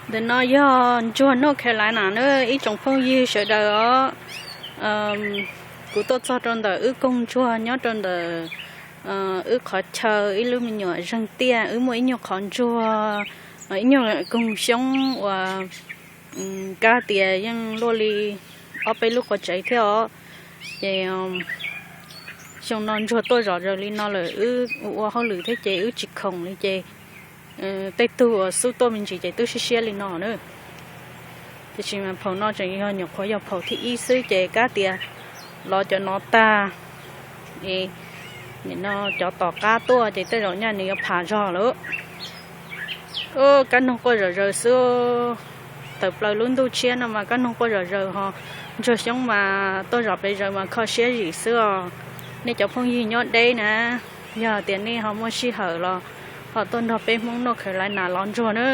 Ntawm no yog ntsuag North Carolina na ib tsoom phooj ywg sawv daws os. Kuv tuaj txog rau ntawm wb koog ntsuag nyob rau ntawm wb qhov chaw ib lub me nyuam zeeg tiaj, wb muaj ib nyuag qhov ntsuag, ib nyuag koog xyoob uas kab tias yeej luaj li ob peb lub quav tsev thiab os. Ces xyoo no ntsuag tuaj zom zaws li no lawm, wb ua ua hauj lwm thiab ces wb tsis khoom li ces tej tug uas xub tuaj me ntsis ces twb siab siab li no na. Tiam sis mas phaum no tseem yog nyuam qhuav yog phaum thib ib xwb ces kab tias lov cov no tag, nim no cov tom qab tuaj ces tej zaum nyaj nws yuav pham zog lawm. Kab noog quaj zom zaws xwb. Tawm plaws lub ntuj tshiab no mas kab noog quaj zom zaws ho ntsuag xyoob mas tuaj zom pes zaws mas kho siab zim xwb os. Nej cov phooj ywg nyob deb na, yog tias nej ho muaj sij hawm los ho tuaj nrog peb Hmoob North Carolina los ntsuag na.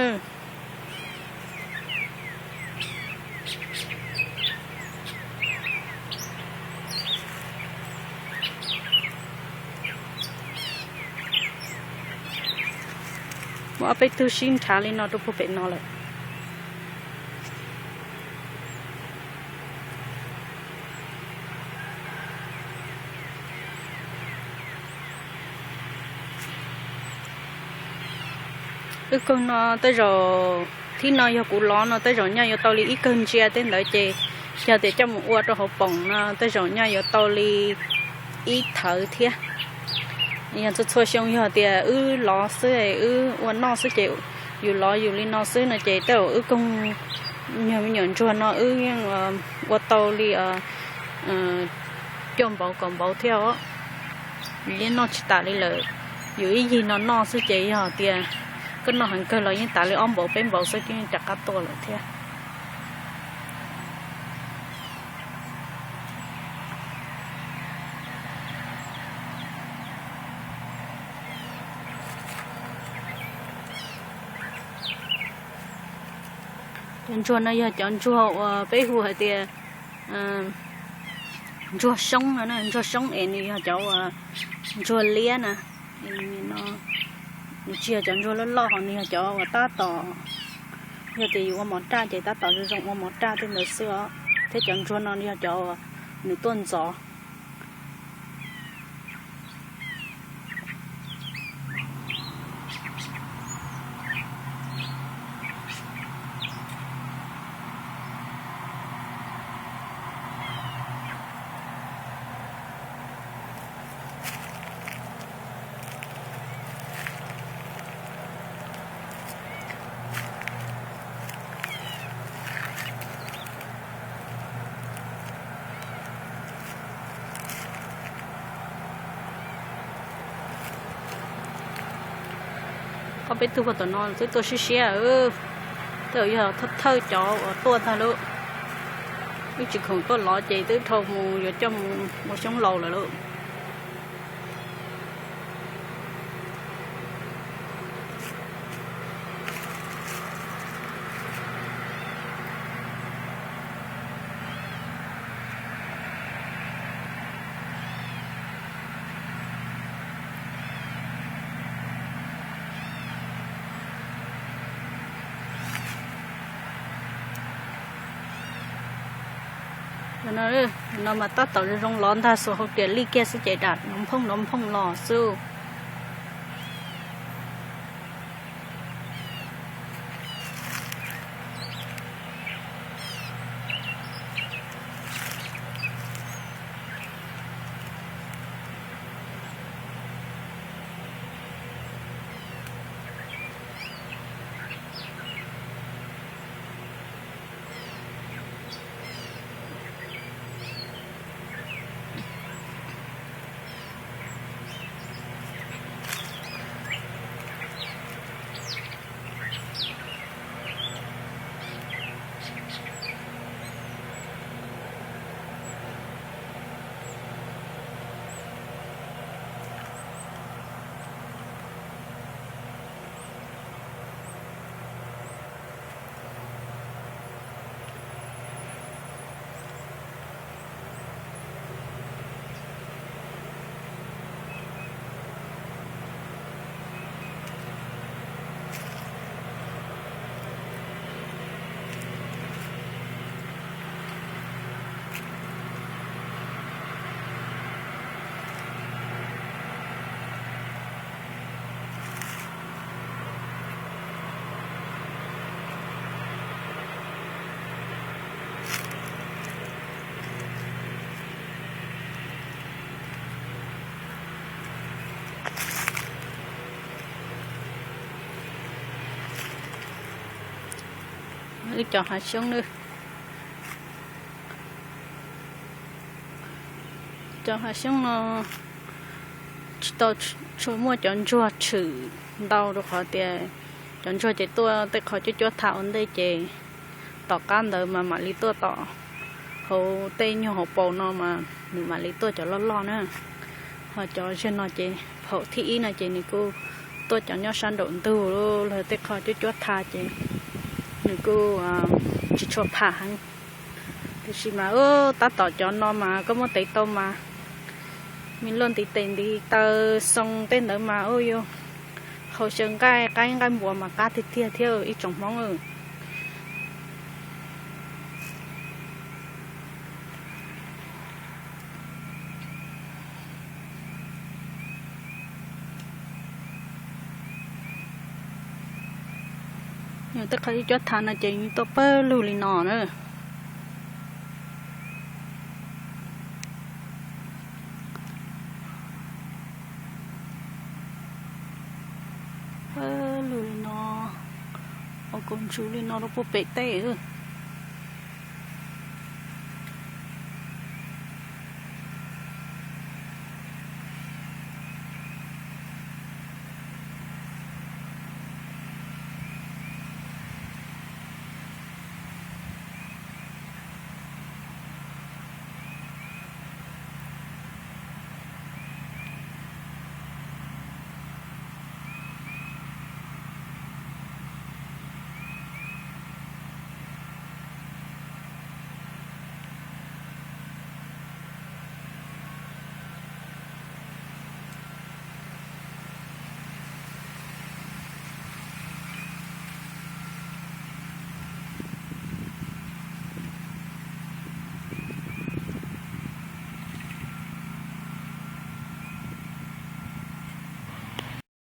Muaj ob peb tug sib nrhav li no rau puag pem no lawm. Wb koog no tej zaum thib no yog kuv lov no tej zaum nyaj yuav tau li ib kawg ntsia tej ntawd ces yog tias coj mus ua rau hauv poom no tej zaum nyaj yuav tau li ib thawv thiab. Yog txhua txhua xyoo yog tias wb lov xwb, wb ua noj xwb ces yus lov yus li no xwb no ces tej zaum wb koog nyuag me nyuam ntsuag no wb yeej ua tau li cuaj npaum kaum npaum thiab os. Yus yeej noj tsis tas li lawm. Yus ib yig no noj xwb ces yog tias koj noj heev kawg los yeej tas li ob npaum peb npaum xwb ces yeej rov qab tuaj lawm thiab. Cov ntsuag no yog cov ntsuag uas peb hu hais tias ntsuag soob no, ntsuag soob es nws yog cov uas ntsuag liab na. Nws tsis yog cov ntsuag loj loj ho nws yog cov uas tab tom, yog tias yus ua mov raj ces tab tom zoo zoo ua mov raj tej ntawd xwb os. Thiab cov ntsuag no yog cov uas nws tuaj ntxov. Ob peb tug puag tom no twb tuaj siab siab, tej zaum yog thawj thawj cov uas tuaj tag lawm. Wb tsis khoom tuaj lov ces twb dhau mus yuav coj mus ua xyoob laus lawm lauj. No mas tab tom zoo zoo lov ntag, xuas hauv riam lij kiag xwb ces dam nrov nphooj nrov nphooj los xwb. Wb cov hav xyoob, cov hav xyoob no tsis tau tshua muaj cov ntsuag tshwm ntau rau qhov tias cov ntsuag ces tuaj tej qho cuab cuab tha ua ntej ces tom qab ntawd mas mam li tuaj tom hauv tej nyuag hauv paus no mas nws mam li tuaj cov loj loj na. Ho cov ziag no ces phaum thib ib no ces nws kuj tuaj cov nyob sab nraum ntug los tej qho cuab cuab tha ces nws kuj tsis tshua pham heev. Tiam sis mas tab tom cov no mas koj muab tev tau mas me luaj ntiv tes ntiv taw xoo tej ntawd mas ua yus haus xyaw nqaij qaib nqaij npua mas qab tiag tiag thiab ib tsoom Hmoob. Yog tej qho cuab cuab tha no ces tuaj pawg lug li no na. Pawg lug li no, ua kaus ntsuv li no rau puag pem tej.